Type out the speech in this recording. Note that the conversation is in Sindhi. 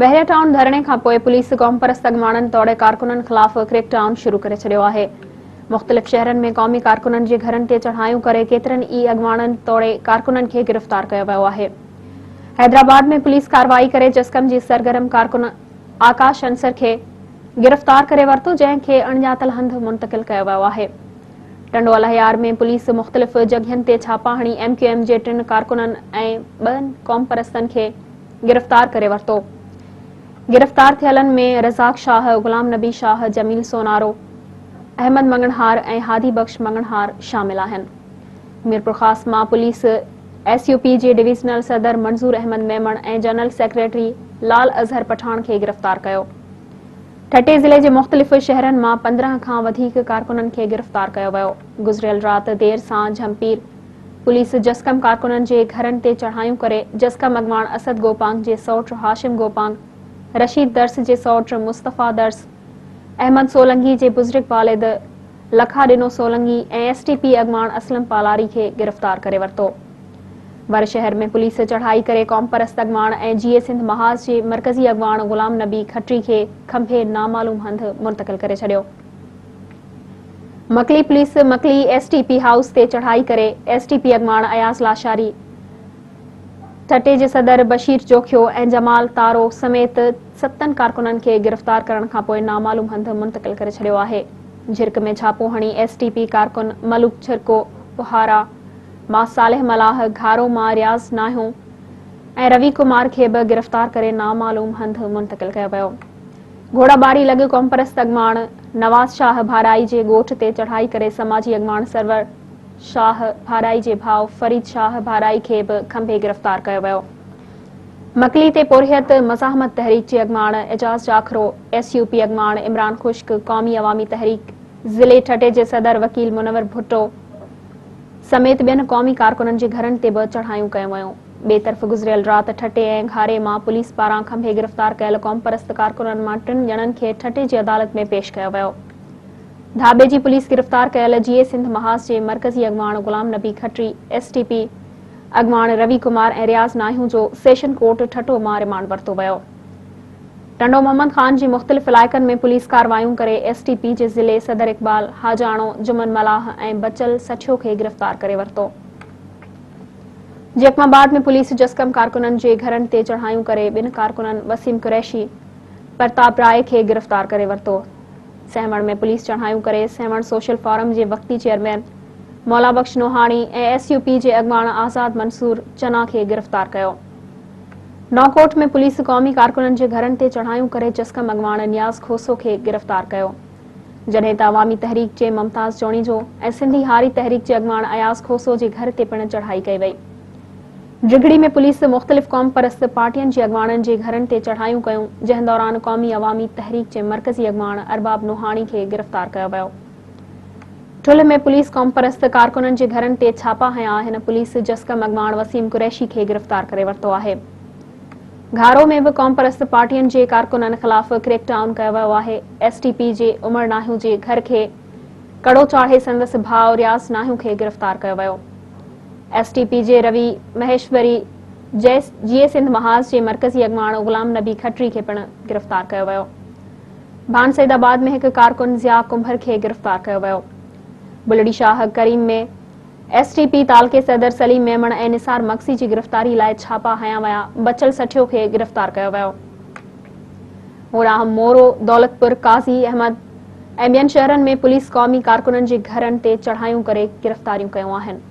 بحريا ٽائون ڌرڻي کانپوء پوليس قومپرست اڳواڻن توڙي ڪارڪنن خلاف ڪريڪ ڊائون شروع ڪري ڇڏيو آهي. مختلف شهرن ۾ قومي ڪارڪنن جي گهرن تي چڙهايون ڪري ڪيترن ئي اڳواڻن توڙي ڪارڪنن کي گرفتار ڪيو ويو آهي. حيدرآباد ۾ پوليس ڪارروائي ڪري جسقم جي سرگرم ڪارڪن آڪاش انصر کي گرفتار ڪري ورتو جنهن کي اڻڄاتل هنڌ منتقل ڪيو ويو آهي. ٽنڊو الهيار ۾ پوليس مختلف جڳهين تي ڇاپا هڻي ايم ڪيو ايم جي ٽن ڪارڪنن ۽ ٻن قومپرستن کي گرفتار ڪري ورتو. گرفتار ٿيلن ۾ رزاق شاهه، غلام نبي شاهه، جميل سونارو، احمد مڱڻهار ۽ هادي بخش مڱڻهار شامل آهن. ميرپورخاص مان پوليس ايس يو پي جي ڊويزنل صدر منظور احمد ميمڻ ۽ جنرل سيڪريٽري لال اظهر پٺاڻ کي گرفتار ڪيو. ٺٽي ضلعي جي مختلف شهرن مان 15 کان وڌيڪ ڪارڪنن کي گرفتار ڪيو ويو. گذريل رات دير سان جهمپير پوليس جسقم ڪارڪنن جي گهرن تي چڙهايون ڪري جسقم اڳواڻ اسد گوپانگ جي سئوٽ هاشم گوپانگ، رشيد درس جي سئوٽ مصطفيٰ درس، احمد سولنگي جي بزرگ والد لکا ڏنو سولنگي ۽ ايس ٽي پي اڳواڻ اسلم پالاري کي گرفتار ڪري ورتو. ور شهر ۾ پوليس چڙهائي ڪري قومپرست اڳواڻ ۽ جيئي سنڌ محاذ جي مرڪزي اڳواڻ غلام نبي کٽري کي کنڀي نامعلوم هنڌ منتقل ڪري ڇڏيو. Makli police Makli S T P house تي چڙهائي ڪري ايس ٽي پي اڳواڻ اياز لاشاري، ٺٽي جي صدر بشير جوکيو ۽ جمال تارو سميت ستن ڪارڪنن کي گرفتار ڪرڻ کانپوء نامعلوم هنڌ منتقل ڪري ڇڏيو آهي. جھرڪ ۾ ڇاپو هڻي ايس ٽي پي ڪارڪن ملوڪ جھرڪو، ٻهارا مان صالح ملاح، گهارو مان رياض ناهيون ۽ روي ڪمار کي به گرفتار ڪري نامعلوم هنڌ منتقل ڪيو ويو. گهوڙاٻاري لڳ قومپرست اڳواڻ نواز شاهه ڀارائي جي ڳوٺ تي چڙهائي ڪري سماجي اڳواڻ سرور شاهه ڀارائي جي ڀاء فريد شاهه ڀارائي کي به کنڀي گرفتار ڪيو ويو. مڪلي تي پورهيت مزاحمت تحريڪ جي اڳواڻ Ejaz Jakhro, S U P اڳواڻ عمران خشڪ، قومي عوامي تحريڪ ضلعي ٺٽي جي صدر وڪيل منور ڀٽو سميت ٻين قومي ڪارڪنن جي گهرن تي به چڙهايون ڪيون ويون. ٻئي طرف گذريل رات ٺٽي ۽ گهاري مان پوليس پاران کنڀي گرفتار ڪيل قومپرست ڪارڪنن مان ٽن ڄڻن کي ٺٽي جي عدالت ۾ پيش ڪيو ويو. ڌاٻيجي پوليس گرفتار ڪيل جيئي سنڌ محاذ جي مرڪزي اڳواڻ Ghulam Nabi Khatri, S T P اڳواڻ روي ڪمار ۽ رياض ناهيون جو سيشن ڪورٽ ٺٽو مان رمانڊ ورتو ويو. ٽنڊو محمد خان جي مختلف علائقن ۾ پوليس ڪارروايون ڪري ايس ٽي پي جي ضلعي صدر اقبال حاجاڻو، جمن ملاح ۽ بچل سٺيو کي گرفتار ڪري ورتو. جيڪب آباد ۾ پوليس جسقم ڪارڪنن جي گهرن تي چڙهايون ڪري ٻن ڪارڪنن وسيم قريشي، پرتاب راء کي گرفتار ڪري ورتو. سيوهڻ ۾ پوليس چڙهايون ڪري سيوهڻ سوشل فورم جي وقتي chairman Maula Bakhsh Nohani ۽ S U P جي اڳواڻ آزاد منصور چنا کي گرفتار ڪيو. نئوڪوٽ ۾ پوليس قومي ڪارڪنن جي گهرن تي چڙهايون ڪري جسقم اڳواڻ نياز کوسو کي گرفتار ڪيو. جڏهن ته عوامي تحريڪ جي ممتاز جوڻيجو ۽ سنڌي هاري تحريڪ جي اڳواڻ اياز کوسو جي گهر تي پڻ چڙهائي ڪئي وئي. ڊگهڙي ۾ پوليس مختلف قومپرست پارٽين جي اڳواڻن جي گهرن تي چڙهايون ڪيون، جنهن دوران قومي عوامي تحريڪ جي مرڪزي اڳواڻ ارباب نوحاڻي کي گرفتار ڪيو ويو. ٺلهه ۾ پوليس قومپرست ڪارڪنن جي گهرن تي ڇاپا هنيا آهن، پوليس جسقم اڳواڻ وسيم قريشي کي گرفتار ڪري ورتو آهي. گهارو ۾ به قومپرست پارٽين جي ڪارڪنن خلاف ڪريڪ ڊائون ڪيو ويو آهي، ايس ٽي پي جي عمر ناهيون جي گهر کي ڪڙو چاڙهي سندس ڀاء رياض ناهيون کي گرفتار ڪيو ويو. ايس ٽي پي جي روي مهيشوري جيئي سنڌ محاذ جي مرڪزي اڳواڻ غلام نبي کٽري کي پڻ گرفتار ڪيو ويو. ڀان سيد آباد ۾ هڪ ڪارڪن ضياء ڪنڀر کي گرفتار ڪيو ويو. Bulri Shah Karim ۾ S T P تعلقي صدر سليم ميمڻ ۽ نثار مگسي جي گرفتاري لاء ڇاپا هنيا ويا، بچل سٺيو کي گرفتار ڪيو ويو. هوڏانهن مورو، دولتپور، قاضي احمد ۽ ٻين شهرن ۾ پوليس قومي ڪارڪنن جي گهرن تي چڙهايون ڪري گرفتاريون ڪيون آهن.